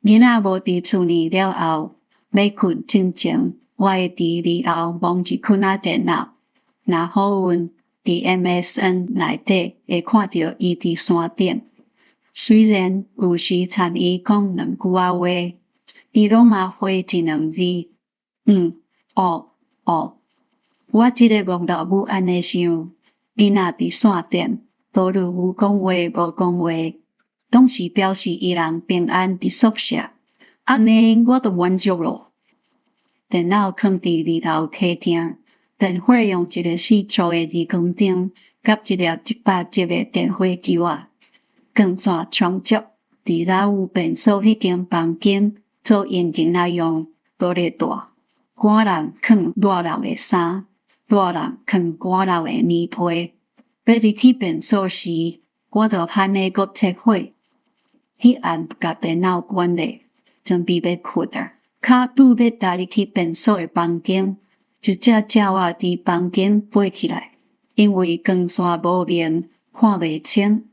囡仔無佇厝裡了後，欲睏進前，我會佇二樓摸一圈仔電腦。若好運，佇 MSN 內底會看著伊佇山頂。雖然有時參伊講兩句仔話，伊攏嘛回一兩字，嗯，哦，哦。我這个戇老母按呢想，囡仔佇山頂，無論有講話無講話，總是表示伊人平安佇宿舍。按呢我就滿足囉。電腦囥佇二樓客廳，電火用一个四柱的日光燈，佮一粒100集的電火球仔，光線充足。除了有便所彼間房間做閒間仔用，無咧蹛。寒人囥熱人的衫，熱人囥寒人的棉被。欲入去便所時，我就按呢閣切火。彼暗共電腦關咧，準備欲睏啊。跤拄欲踏入去便所的房間，一隻鳥仔佇房間飛起來，因為光線無明，看袂清，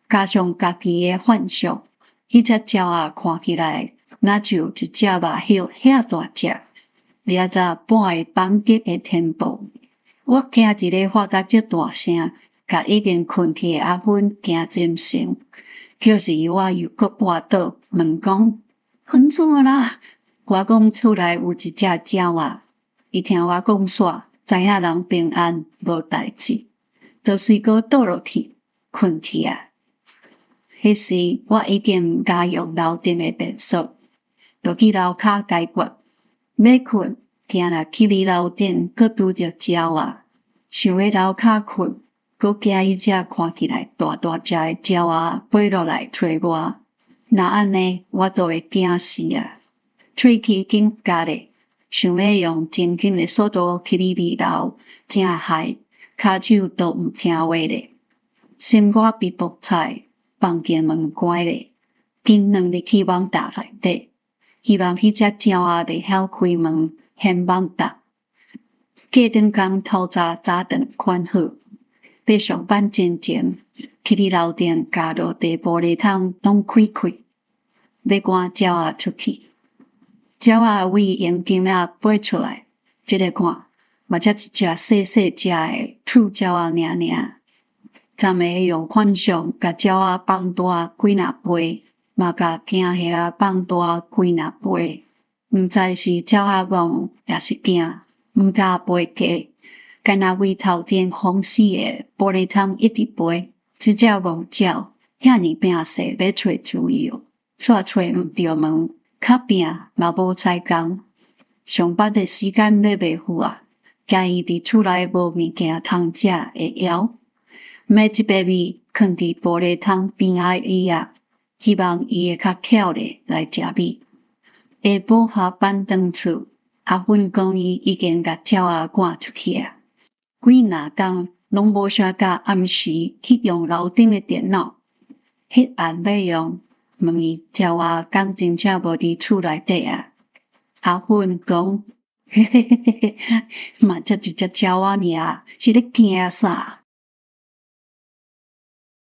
加上家己的幻想，彼隻鳥仔看起來若像一隻肉葉遐大隻，掠十半個房間的天幕。我驚一个發甲足大聲，共已經睏去的阿芬驚精神，彼時我又閣跋倒，問講：按怎啦？我講厝內有一隻鳥仔，伊聽我講煞，知影人平安無代誌，就隨閣倒落去睏去啊。彼時我已經毋敢用樓頂的便所，就去樓跤解決。欲睏，驚若去二樓頂，閣拄著鳥仔，想欲樓跤睏，閣驚彼隻看起來大大隻的鳥仔飛落來揣我。若按呢，我就會驚死啊！喙齒緊咬咧，想欲用真緊的速度去二樓，正害跤手都毋聽話咧。心肝被爆菜，房間門關咧，緊鑽入去網罩內底，希望彼隻鳥仔袂曉開門掀網罩。隔轉工透早早頓款好，欲上班進前，去二樓頂共落地玻璃窗攏開開，欲趕鳥仔出去。鳥仔為眼鏡仔飛出來，這个看，嘛才一隻細細隻的兔鳥仔爾爾。昨暝用幻想共鳥仔放大幾若倍，嘛共驚嚇放大幾若倍。毋知是鳥仔戇，抑是驚，毋敢飛過，干焦為頭頂封死的玻璃窗一直飛。這隻戇鳥遐爾拼勢欲揣自由，卻揣毋著門。較拼嘛無彩工，上班的時間欲袂赴啊，驚伊佇厝內無物件通食會枵。買一塊米囥佇玻璃窗邊仔的椅仔，希望伊會較巧咧來食米。下晡下班轉厝，阿芬講伊已經共鳥仔趕出去啊。幾若工攏無啥敢暗時去用樓頂的電腦，彼暗欲用，問伊鳥仔敢真正無佇厝內底啊？阿芬講：嘿嘿嘿嘿，嘛才一隻鳥仔爾，是咧驚啥？